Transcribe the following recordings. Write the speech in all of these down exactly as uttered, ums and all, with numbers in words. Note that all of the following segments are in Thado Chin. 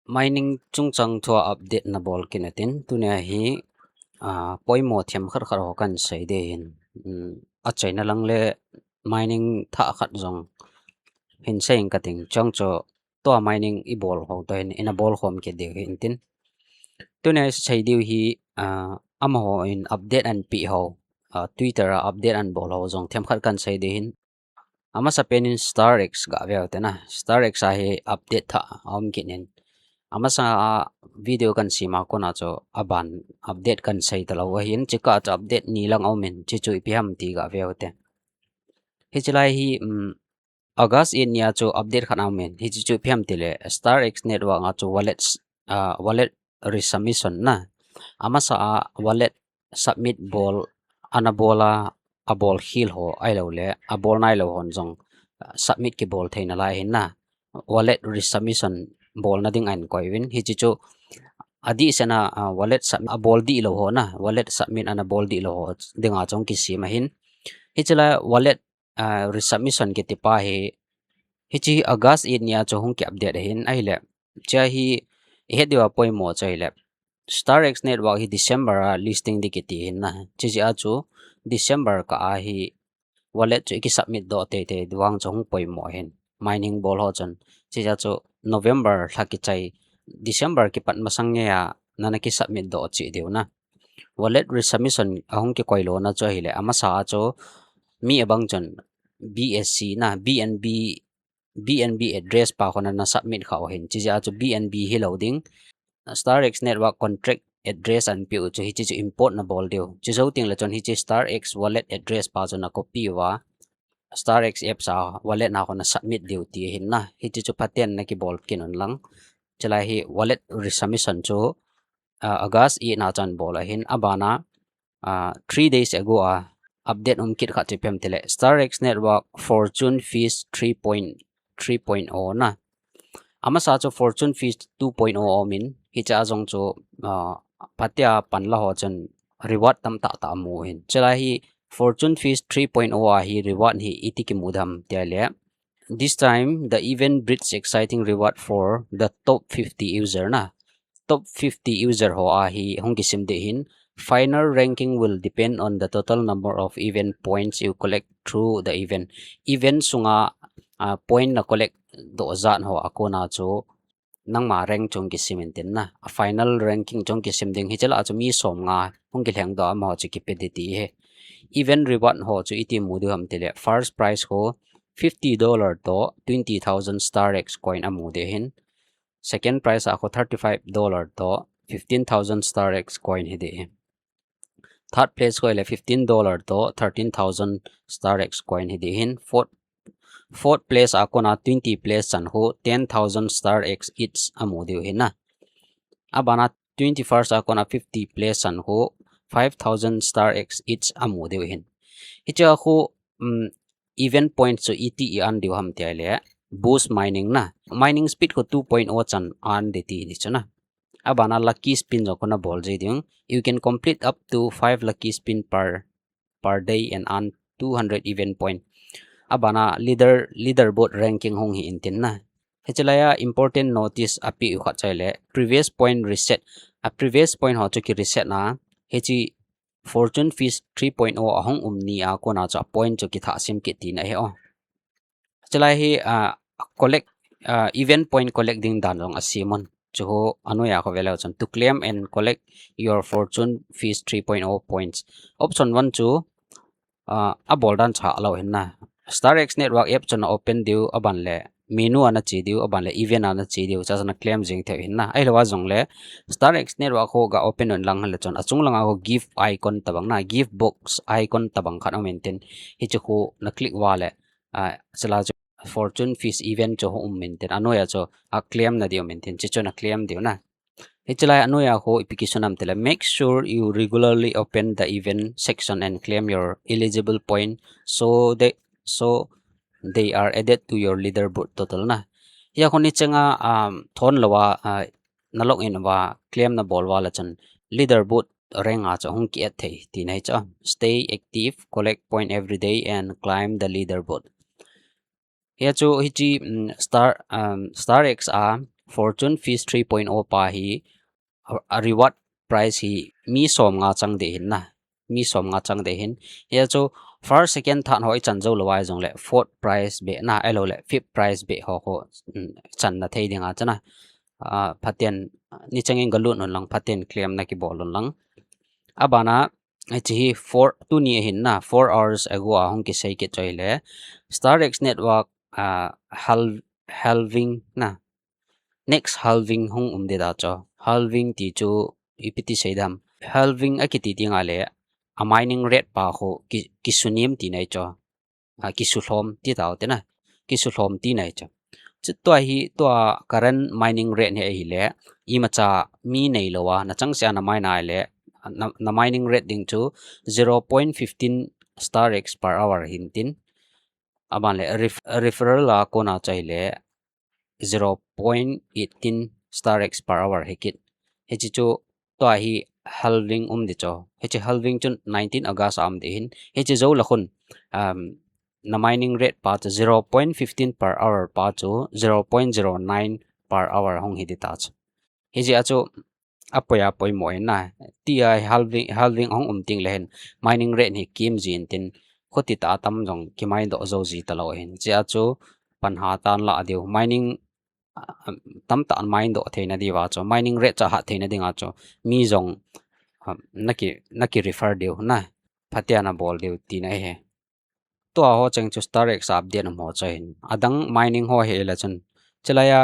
Mining chungchang thua update na bol kit natin, tunia hi, ah, poimo themkhat khat ho kan sei ding ahin, um, achaina lang le mining thah khat jong hin sei inge kating, chang chu tua mining i bol ho toh hin, ina bol khom kit diu hintin. Tunia i sei diu hi, ah, amaho in update ahin pe ho, ah, Twitter a update ahin bol ho jong themkhat kan sei ding ahin. Amasapen in Star X ga veu te na. Star X a hi update thah aum kit in. Amasa a video kan sem a kona chu aban update kan sei talou ahin, chika chu update ni lang aum in, hichu ipi ham ti ga veu te. Hiche lai hi, um, August eight nia chu update khat aum in, hiche chu ipi ham tile Star X Network a chu wallet, ah, wallet resubmission na. Amasa a wallet submit bol, ana bol a, abol khel ho ahilou le abol nailou hon jong, ah, submit kibol theina lai ahin na. Wallet resubmission bolna ding ahin koi uvin. Hiche chu adeh sena, ah, wallet sub-, abol dih lou ho na, wallet submit ana bol dih lou ho dinga chu kisem ahin. Hiche lai wallet, ah, resubmission kiti pa hi, hiche August eight nia chu hung ki update ahin, ahile hiche hi ihet diu a poimo chu ahile Star X Network hi December a listing ding kiti ahin na. Hiche jeh a chu December kah a hi wallet chu iki submit doh teitei diu vang chu hung poimo ahin. Mining bol ho chun. Hiche jeh a chu November lha kichai, December kipat masang ngei a nana ki submit doh cheh diu na. Wallet resubmission ahung kikoi lona chu ahile, amasa a chu mi abang chun B S C na, B N B, B N B address pa khun ana submit kha u ahin. Hiche jeh a chu B N B hilou ding, Star X Network contract address ahin pe u chu hiche chu import na bol diu. Hiche jou teng le chun hiche Star X wallet address pa chu na copy uva, Star X apps a wallet na khun na submit diu ti ahin na. Hiche chu phaten na kibol kit un lang. Hiche lai hi wallet resubmission chu, ah, August eight na chun bol ahin, abana, ah, three days ago a update um kit khat chu ipi ham tile Star X Network Fortune Feast three point, three point oh na. Amasa chu Fortune Feast two point oh aum in, hiche a jong chu, ah, phatea pan la ho chun reward tamtah tah amu ahin. Hiche lai hi Fortune Feast three point oh a hi reward hi iti kimu ding ham tile, this time the event breeds exciting reward for the top fifty user na. Top fifty user ho a hi hung kisim ding ahin, final ranking will depend on the total number of event points you collect through the event. Event sunga, ah, point na collect doh jat ho a kona chu nangma rank chu hung kisim intin na. A final ranking chu hung kisim ding, hiche lah a chu mi som nga hung kilheng doh a amaho chu kipe ding ti ahi. Event reward ho chu iti mu diu ham tile, first prize ho fifty dollar toh twenty thousand Star X coin amu ding ahin. Second prize a ho thirty-five dollar toh fifteen thousand Star X coin hi ding ahi. Third place ho le fifteen dollar toh thirteen thousand Star X coin hi ding ahin. Fourth, fourth place a kona twenty place chan ho ten thousand Star X each amu diu ahin na. Abana twenty-first a kona fifty place chan ho five thousand Star X each amu diu ahin. Hiche a ho, um, event point chu iti i earn diu ham tile, boost mining na. Mining speed ho two point oh chan earn ding ti ahi chu na. Abana lucky spin jong kona bol ji ding. You can complete up to five lucky spin per, per day and earn two hundred event point. Abana leader, leaderboard ranking hung hi intin na. Hiche lai a important notice ape u khat chu ahile, previous point reset. A previous point ho chu ki reset na. Hiche Fortune Feast three point oh ahung um ni a kona chu a point chu kithah sim kit tina ahi o. Hiche lai hi, ah, collect, ah, event point collect ding dan jong asem un. Chu ho anoi a kho ve leu chun, to claim and collect your Fortune Feast three point oh points. Option one chu, ah, abol dan cha lou ahin na. Star X Network app chu na open diu, aban le menu a na che diu, aban le event a na che diu, chuche a na claim jing thei u ahin na. Ahilou a jong le Star X Network ho ga open un lang le chun, achung langa ho gift icon tabang na, gift box icon tabang khat um intin, hiche ho na click uva le, ah, hiche lai chu Fortune Feast event chu ho um intin, anoi a chu a claim na diu um intin, hiche chu na claim diu na. Hiche lai anoi a ho ipi kisun ham tile, make sure you regularly open the event section and claim your eligible point so they, so they are added to your leaderboard total na. Hiya khun ichenga, um, thon lou a, ah, na log in uva, claim na bol uva le chun leaderboard rank a chu hung ki add thei tina ahi chu. Stay active, collect point every day and climb the leaderboard. Hiya chu hiche, um, Star, um, Star X a Fortune Fish three point oh pa hi a, a reward price hi mi som nga chang ding ahin na. Mi som nga chang ding ahin. Hia chu first, second, third ho ichan jou lou a jongle fourth prize beh na, ahilou le fifth prize beh ho khu, um, channa thei ding a chu na. Ah, phaten, ni changin galut un lang, phaten claim na kibol un lang. Abana, hiche hi four, tuni ahin na, four hours ago a hung kisei kit chu ahile, Star X Network, ah, hal-, halving na, next halving hung um ding ahi chu. Halving ti chu ipi ti sei ding ham. Halving akiti ding ahile, a mining rate pa khu ki, kisunem tina ahi chu. Ah, kisulhom ti tao te na. Kisulhom tina ahi chu. Chu tua hi, tua current mining rate hi ahile, imacha mi neilou a, na changseh a na mine ahile, na, na mining rate ding chu zero point fifteen Star X per hour hin tin. Aban le ref-, referral a kona chu ahile, zero point eighteen Star X per hour hi kit. Hiche chu tua hi halving um ding chu. Hiche halving chun nineteen August a um ding ahin. Hiche jou le khun, um, na mining rate pa chu zero point fifteen per hour pa chu zero point zero nine per hour hung hi ding ta chu. Hijeh a chu apoi apoi mo in na. Tia halving, halving hung um teng le hin mining rate hi kim jin tin, khuti tah a tam jong kimine doh jou ji talou hin. Hijeh a chu pan ha tan la diu. Mining, ah, tamtah mine doh theina diuva chu, mining rate chu ahat theina dinga chu mi jong, ah, na ki, na ki refer diu na, phatea na bol diu tina ahi. Tua ho cheng chu Star X update um ho chu ahin. Adang mining ho hi le chun, chulai a,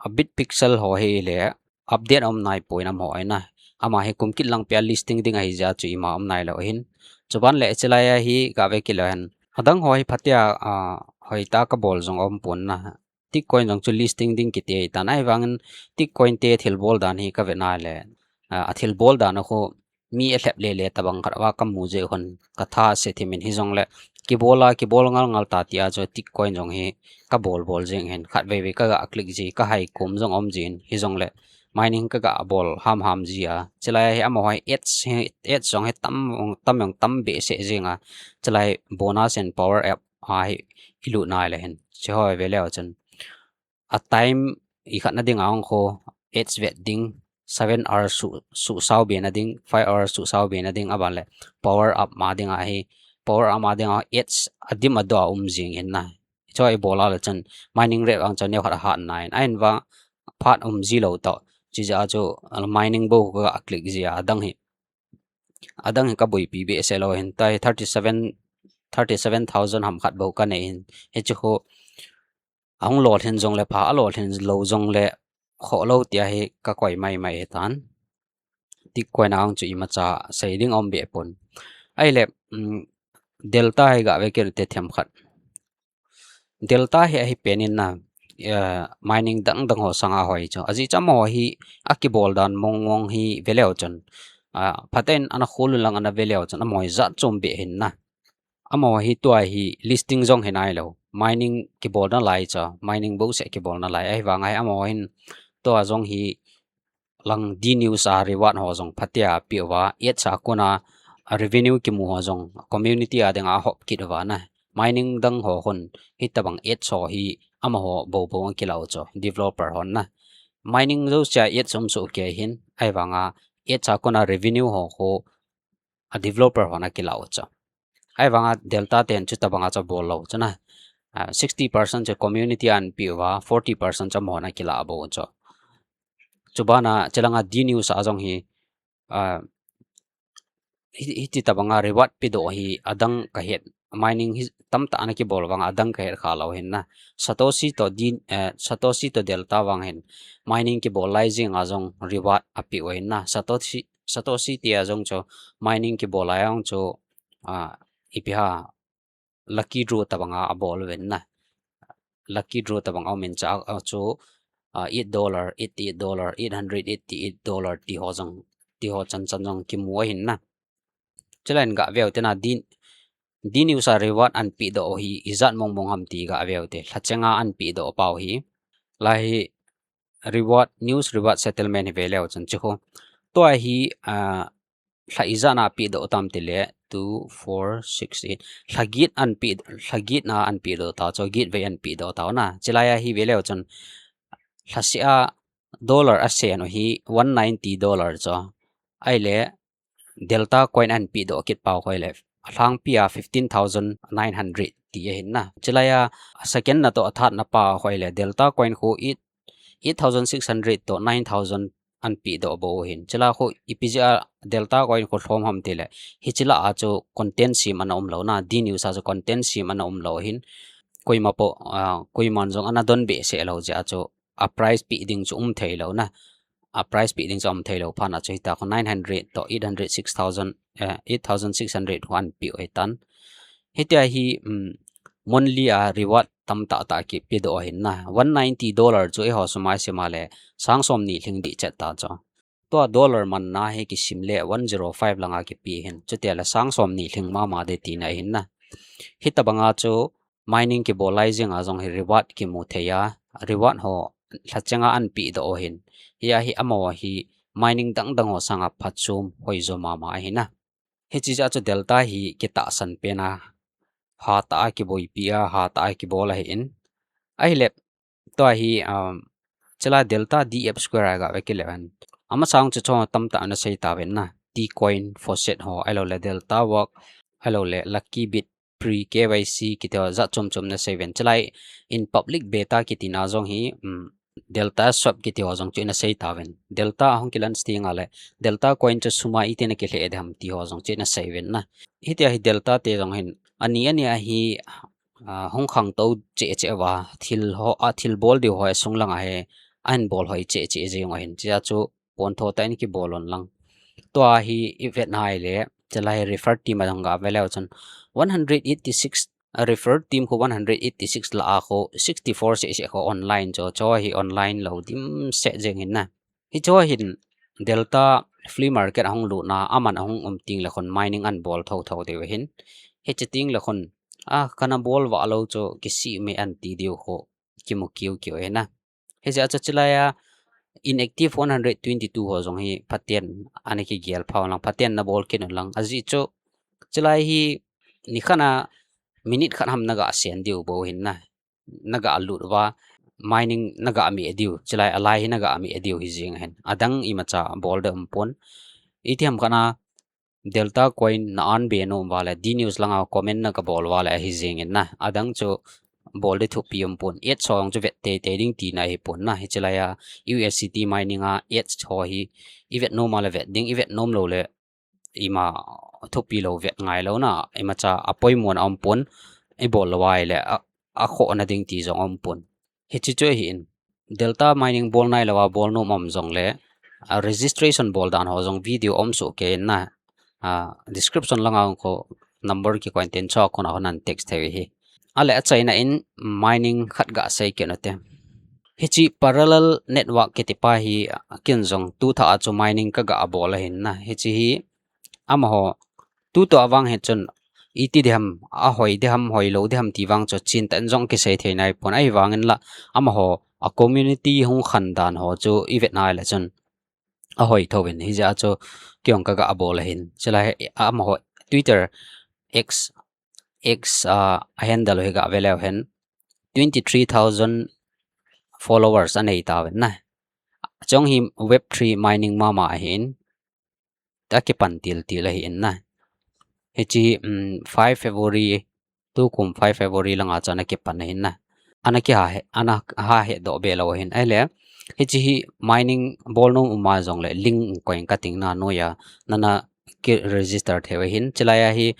a Bitpixel ho hi le update um nai poi na mo ahi na. Ama hi kum kit lang pia listing ding ahi jeh a chu ima um nailou ahin. Chuban le chulai a hi gave kit leu hen. Adang ho hi phatea, ah, hoitah a kabol jong um pon na. Tick coin jong chu listing ding kiti ahi tan, ahivangin tick coin te thilbol dan hi kave na le, ah, a thilbol dan a khu mi alhep lele tabang khat uva kamu jeh un katha ase thim in, hijongle kibol a, kibol ngal ngal ta tia chu tick coin jong hi kabol bol jing hin, khatvei vei kaga click ji, kahai kum jong um jin, hijongle mining kaga bol ham ham ji a. Chulai hi amaho hi ads hi, ads jong hi tam, tam jong tam behseh jing a. Chulai bonus and power up a hi ilut nai le hin. Hiche ho ve leu chun, a time ikhat na ding a hung khu, ads vet ding, seven hours su, susao be na ding, five hours susao be na ding, aban le power up ma ding a hi, power up ma ding a ads adim adoh a um jing in na. Hiche ibol a le chun mining rate vang chu neokhat ahat nai in, ahin vang phat um ji lou tah. Hijeh a chu, ah, mining bou kaga click ji a, adang hi, adang hi kaboipi behseh lou hin, tai thirty seven, thirty seven thousand ham khat bou kanei hin. Hiche khu ahung lolhin jongle pha, alolhin lou jongle khoh lou tia hi kakoi mai mai ahi tan. Tick coin a hung chu imacha sei ding um be pon. Ahile, um, Delta hi gave kit u te themkhat. Delta hi ahi pen in na, eh, mining dang dang ho sanga hoi chu. Ajeh chu amaho hi akibol dan mong mong hi ve leu chun, ah, phaten ana khol un lang ana ve leu chun amaho hi jat chom be ahin na. Amaho hi tua hi listing jong hi nailou. Mining kibol nalai chu, mining bouseh kibol nalai. Ahivang a hi amaho hin tua jong hi lang D news a reward ho jong phatea apeh uva, ads a kona revenue kimu ho jong community a dinga ahop kit uva na. Mining dang ho khun hitabang ads ho hi amaho bou bou akilah u chu, developer hon na. Mining jouse a ads um soh kei hin, ahivang a ads a kona revenue ho khu a developer hon akilah u chu. Ahivang a Delta ten chutabang a chu abol lou chu na. Ah, sixty percent chu community a anapeh uva, forty percent chu amahon akilah bou chu. Chuban a, chulang a D news a jong hi, ah, hi, hiti tabang a reward pedoh hi adang kahet. Mining hi tamtah ana kibol vang a adang kahet kha lou hin na. Satoshi toh D, eh, Satoshi toh Delta vang hin mining kibol lai jing a jong reward apeh u hin na. Satoshi, Satoshi tia jong chu mining kibol lai a jong chu, ah, ipi ham, lucky draw tabang a abol uvin na. Lucky draw tabang a um in cha, ah, chu, ah, eight dollar, eighty eight dollar, eight hundred eighty eight dollar ti ho jong, ti ho chan chan jong kimu ahin na. Chulai in gave u te na, D, D news a reward anapeh doh hi ijat mong mong ham ti gave u te. Lhacheng a anapeh doh pau hi. Lai hi reward, news reward settlement hi ve leu chun hiche khu. Tua hi, ah, lha ijat na apeh doh tam tile, two, four, six, eight. Lha get anapeh, lha get na anapeh doh tau chu, get vei anapeh doh tau na. Chulai a hi ve leu chun, lhaseh a dollar a sen u hi one ninety dollar chu. Ahile Delta coin ahin pedoh kit pau khu ahile, alhangpi a fifteen thousand nine hundred ti ahin na. Chulai a second na toh athat na pa khu ahile Delta coin khu eight, eight thousand six hundred toh nine thousand ahin pedoh bou u ahin. Chulai khu ipi jeh a Delta coin khu lhom ham tile, hiche lah a chu content sem ana um lou na, D news a chu content sem ana um lou ahin. Koima po, ah, koiman jong ana don behseh lou jeh a chu a price peh ding chu um thei lou na. A price peh ding chu um thei lou phat na chu hitia khu nine hundred toh eight hundred, six thousand, eh, eight thousand six hundred khu ahin pe u ahitan. Hitia hi, um, monthly a reward tamtah tah kipedoh ahin na. One ninety dollar chu eiho sum a isim a le sang somni lhing ding chet ta chu. Tua dollar manna hi kisim le one zero five lang a kipe ahin. Chutia le sang somni lhing mama ding tina ahin na. Hitabang a chu mining kibol lai jeng a jong hi reward kimu thei a, reward ho lhacheng a ahin pedoh u ahin. Hia hi amaho hi mining dang dang ho sang a phatchom hoijo mama ahi na. Hiche jeh a chu Delta hi kitahsan pen a, hatah a kiboipi a, hatah a kibol ahin. Ahile, tua hi, um, chulai Delta D F Square a ga ve kit leu hen. Ama sang chu chu tamtah ana sei tauvin na. T-Coin, Faucet ho, ahilou le Delta Work, ahilou le Lucky Bit, Pre K Y C kiti ho jat chom chom ana sei uvin. Chulai in public beta kiti na jong hi, um, Delta Swap kiti ho jong chu ana sei tauvin. Delta ahung kilaunch teng a le, Delta coin chu sum a iti ana kilheh ding ham ti ho jong chu ana sei uvin na. Hitia hi Delta te jong hin, ani ani a hi, ah, hung khangtou cheh cheh uva, thil ho, a thil bol diu ho sung lang a hi, ahin bol hoi cheh cheh jeng u ahin. Hiche a chu pontho tah in kibol un lang. Tua hi i vet na ahile, chulai refer team a jong ga ve leu chun, one hundred eighty six, a refer team khu one hundred eighty six lah a khu sixty four seh seh khu online chu, chu hi online lou dimset jeng ahin na. Hichu hin Delta flea market ahung lut na, aman ahung um teng le khun mining ahin bol tho tho diu ahin. Hiche teng le khun, a, kana bol vah lou chu kisih me ahin ti diu khu kimu kiu kiu ahi na. Hijeh a chu chulai a inactive one hundred twenty two ho jong hi phaten ana kigel pha un lang, phaten ana bol kit un lang. Ajeh chu chulai hi nikhat a minute khat ham naga sen diu bou ahin na. Naga lut uva, mining naga meh diu, chulai a lai hi naga meh diu hi jeng ahin. Adang imacha bol ding um pon. Iti ham khat a Delta coin na earn be nom uva le, D News lang a comment naga bol uva le ahi jeng in na. Adang chu bol ding thupi um pon. Ads ho jong chu vet tei tei ding tina ahi pon na. Hiche lai a U S D T mining a ads ho hi i vet nom a le vet ding, i vet nom lou le ima thupi lou vet ngai lou na, imacha a poimo na um pon, i bol lou ahile a, a khoh na ding ti jong um pon. Hiche chu ahin, Delta mining bol nai lou a bol nom um jong le, a, registration bol dan ho jong video um soh kei in na, a, description lang a khu number kikoi in tin chu a kon a hon nan text thei u ahi. Ahile achaina in mining khat ga sei kit u hite. Hiche parallel network kiti pa hi, a, ken jong tu thah a chu mining kaga bol ahin na. Hiche hi amaho tu toh a vang hi chun iti ding ham, ahoi ding ham, hoilou ding ham ti vang chu chentah in jong kisei thei nai pon, ahivang in la amaho a community hung khan dan ho chu i vet nai le chun ahoi tho in, hijeh a chu kei jong kaga bol ahin. Chulai amaho Twitter X, X, ah, a handle u hi ga ve leu hen twenty three thousand followers anei tauvin na. Chong hi web three mining mama ahin. Akipan til til ahin na. Hiche, um, five February, tukum five February lang a chu ana kipan ahin na. Ana kiha he, ana ha he doh be lou ahin. Ahile, hiche hi mining bol nom um a jong le link koi in kating na noiya, nana ki register thei u ahin. Chulai a hi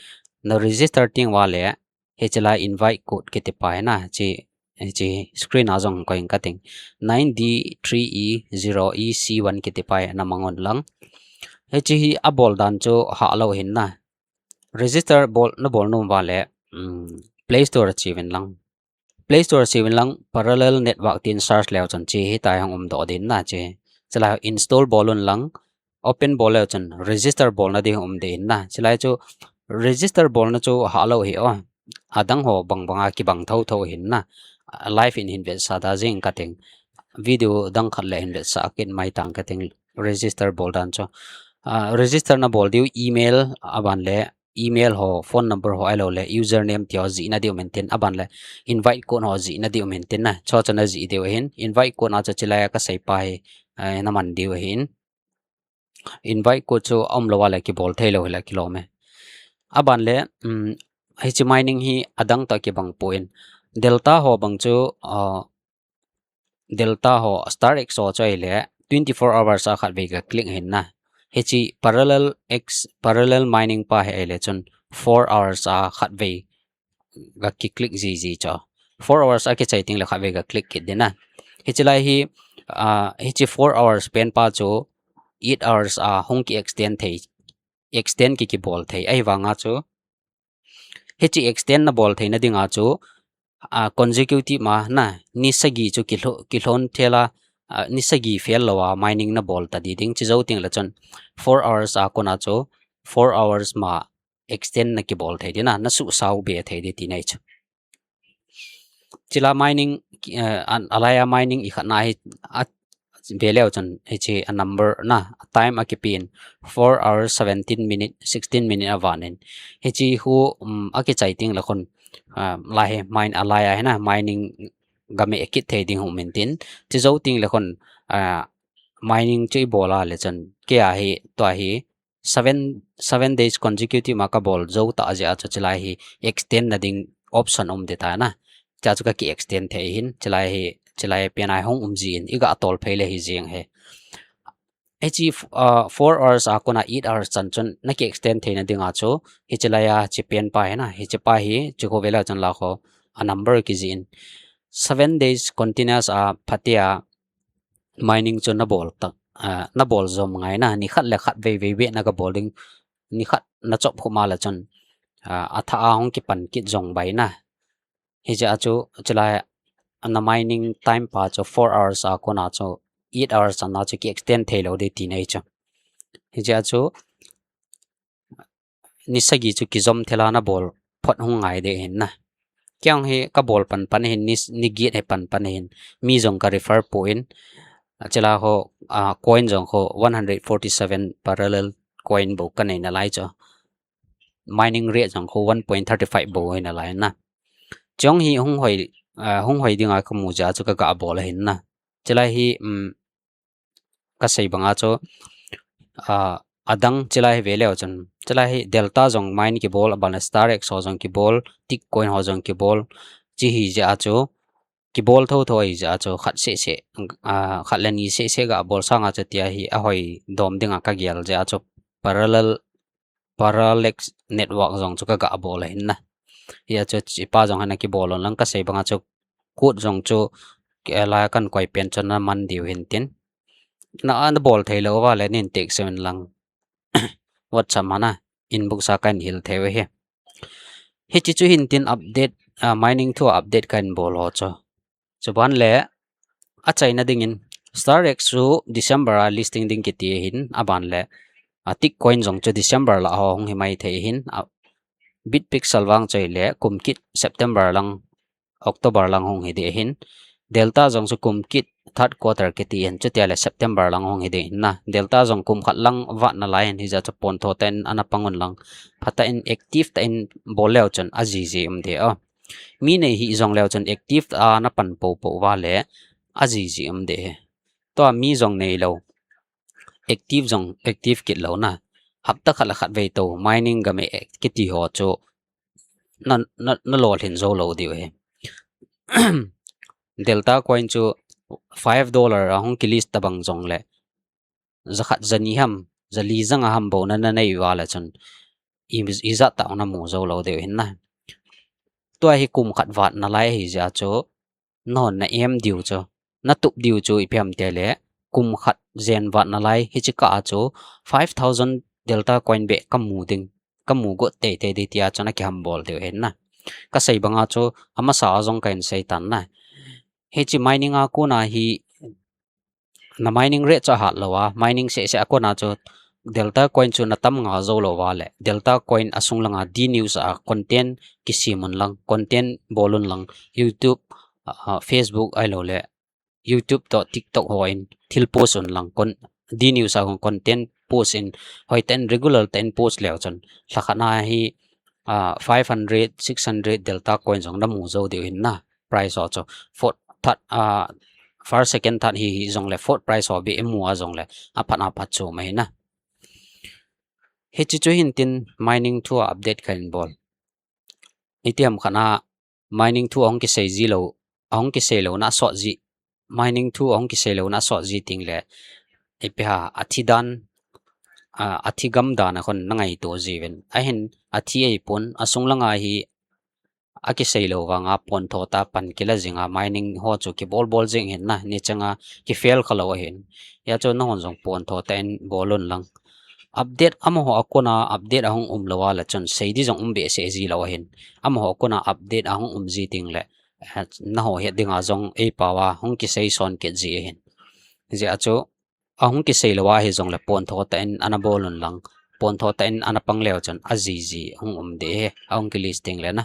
na register teng uva le, hiche lai invite code kiti pa hi na, hiche, hiche screen a jong koi in kating. Nine D three E zero E C one kiti pa hi na mang un lang. Hiche hi a bol dan chu hah lou ahin na. Register bol, na bol nom uva le, um, Play Store a che uvin lang. Play Store a che uvin lang, parallel network tin search leu chun hiche hitia hi hung um doh ding na hiche. Chulai install bol un lang, open bol leu chun register bolna ding um ding in na. Chulai chu register bolna chu hah lou ahi o. Adang ho bang bang a kibang tho tho ahin na. Live in hin vetsah da jing kating. Video dang khat le hin vetsah kit mai tang kating register bol dan chu. Ah, register na bol diu email aban le email ho, phone number ho ahilou le username ti ho jih na diu um intin, aban le invite code ho jih na diu um intin na, chu chu na jih diu ahin, invite code a chu chilai a kasei pa hi, eh, na man diu ahin. Invite code chu aum lou a le kibol thei lou hi la kilom e. Aban le, um, hichi mining hi adang tah kibang poi. Delta ho bang chu, uh, Delta ho, Star X ho chu ahile twenty-four hours a khatvei ka click ahin na. Hichi parallel X, parallel mining pa hi ahile chun four hours a khatvei ka ki click jiji chu. Four hours a kichai teng le khatvei ka click kit ding na. Hichi lai hi, ah, hichi four hours pen pa chu eight hours a hung ki extend thei, extend ki kibol thei. Ahivang a chu, hichi extend na bol theina ding a chu, ah, consecutive ma na, ni sagi chu kilho-, kilhon thei la, ah, ni sagi fel lou a mining na bol ta di ding, chi jou teng le chun four hours a kon a chu, four hours ma extend na kibol thei di na, na su sau be thei di ti nei chu. Chila mining, eh, an, alai a mining i khat na hi, a, ve leu chun hichi a number na, a time a kipen, four hours, seventeen minute, sixteen minute a van in. Hichi hu, um, a kichai teng le khun, ah, lai hi mine alai a hi na, mining game kit thei ding hu min tin. Chi jou teng le khun, ah, mining chu i bol a le chun, kei a hi, tua hi, seven, seven days consecutive ma ka bol jou ta jeh a chu chilai hi extend na ding option um de ta na. Cha chu ka ki extend thei hin, chilai hi, chilai pen a hung um jin, i ga tol phei le hi jing he. Hichi, uh, four hours a kon a eight hours chan chun na ki extend thei na ding a chu, hichi lai a chi pen pa hi na, hichi pa hi, chi ko vela chun la ko, a number ki jin. Seven days continuous a phatea, mining chu na bol ta, ah, na bol jom ngai na, ni khat le khat vei vei vei na ka bol ding, ni khat na chop khu ma la chun, ah, a tha a hung kipan kit jong bai na. Hijeh a chu, chulai a na mining time pa chu four hours a kon a chu, eight hours a na chu ki extend thei lou ding ti nei chu. Hijeh a chu, ni sagi chu kijom thei la na bol phot hung ngai ding hin na. Kei hi ka bol pan pan hin, ni, ni giet hi pan pan hin. Mi jong ka refer poi. Achela ho, ah, coin jong ho one hundred forty-seven parallel coin bou ka nei na lai chu. Mining rate jong ho one point thirty-five bou hi na lai na. Chong hi hung hoi, ah, hung hoi ding a ka mu jeh a chu ka ga bol hin na. Chela hi, um, ka sei bang a chu, ah, adang chilai hi ve leu chun, chilai hi Delta jong mine kibol, aban le Star X ho jong kibol, Tick Coin ho jong kibol, chi hi jeh a chu, kibol tho tho hi jeh a chu, khat seh seh, ah, khat le ni seh seh ga bol sang a chu tia hi a hoi dom ding a ka gel jeh a chu, parallel Parallax network jong chu ka ga bol ahin na. Hia chu chi pa jong hana kibol un lang ka sei banga chu code jong chu, eh, la kan koi pen chu na man diu hin tin. Na, na bol thei lou va le nin text in lang. WhatsApp mana inbox a kan hil thei u hi. Hichi chu hin tin update, ah, mining thu update kan bol ho chu. Chuban le, a chaina dingin, Star X chu December a listing ding kiti hin, aban le, a Tick Coin jong chu December lah ho hung hi mai thei hin, a, Bitpixel vang chu le, kum kit September lang, October lang hung hi ding hin, Delta jong chu kum kit third quarter kiti hin, chutia le September lang hung hi ding hin na. Delta jong kum khat lang vat na lai hin, hijeh chun pon tho tah in ana pang un lang, phatah in active tah in bol leu chun a jiji um ding o. Mi nei hi jong leu chun active a na pan po po va le a jiji um ding hi. Tua mi jong nei lou. Active jong active kit lou na. Hapta khat le khat vei to mining game kiti ho chu na, na, na lolhin jou lou diu hi. Delta Coin chu five dollar a hung ki list tabang jong le. Jakhat jani ham, jali janga ham bou na na nei va le chun. I, ijat tah na mu jou lou diu hin na. Tua hi kum khat vat na lai hi jeh a chu. Non na em diu chu. Na tup diu chu ipi ham ti le. Kum khat jen vat na lai hichi kah a chu. Five thousand Delta Coin beh ka mu ding. Ka mu got tei tei ding tia chu na kiham bol diu hin na. Ka sei banga chu amasa a jong ka hin sei tan na. Hichi mining a kon a hi na mining rate chu ahat lou a, mining seh seh a kon a chu Delta Coin chu na tam nga jou lou va le, Delta Coin a sung langa D News a content kisem un lang, content bol un lang, YouTube, ah, Facebook ahilou le, YouTube toh TikTok ho in thil post un lang, con-, D News a content post in, hoitah in regular tah in post leu chun, lhakhat na hi, ah, five hundred, six hundred delta coin jong namu jou diu hin na, price ho chu. Fourth, third, ah, first, second, third hi, hi jongle fourth price ho beh imu a jongle, aphat aphat chu ma hi na. Hiche chu hin tin mining thu a update kahin bol. Itiham khat na mining thu ahung kisei ji lou, ahung kisei louna asot ji. Mining thu ahung kisei louna asot ji teng le, ipi ham, athi dan, ah, athi gam dan a khun nangaito jiuvin. Ahin athi ahipon, asung langa hi akisei lou vanga pontho tah a pan kila jinga mining ho chu kibol bol jing hin na, nichanga kifail kha lou ahin. Hia chu nahon jong pontho tah in bol un lang. Update amaho a kona update ahung um lou a le chun sei di jong um behseh ji lou ahin. Amaho a kona update ahung um ji teng le, eh, naho het dinga jong eipao a hung kisei son kit ji ahin. Hijeh a chu ahung kisei lou a hijongle pontho tah in ana bol un lang. Pontho tah in ana pang leu chun ajiji hung um ding ahi, ahung ki list teng le na.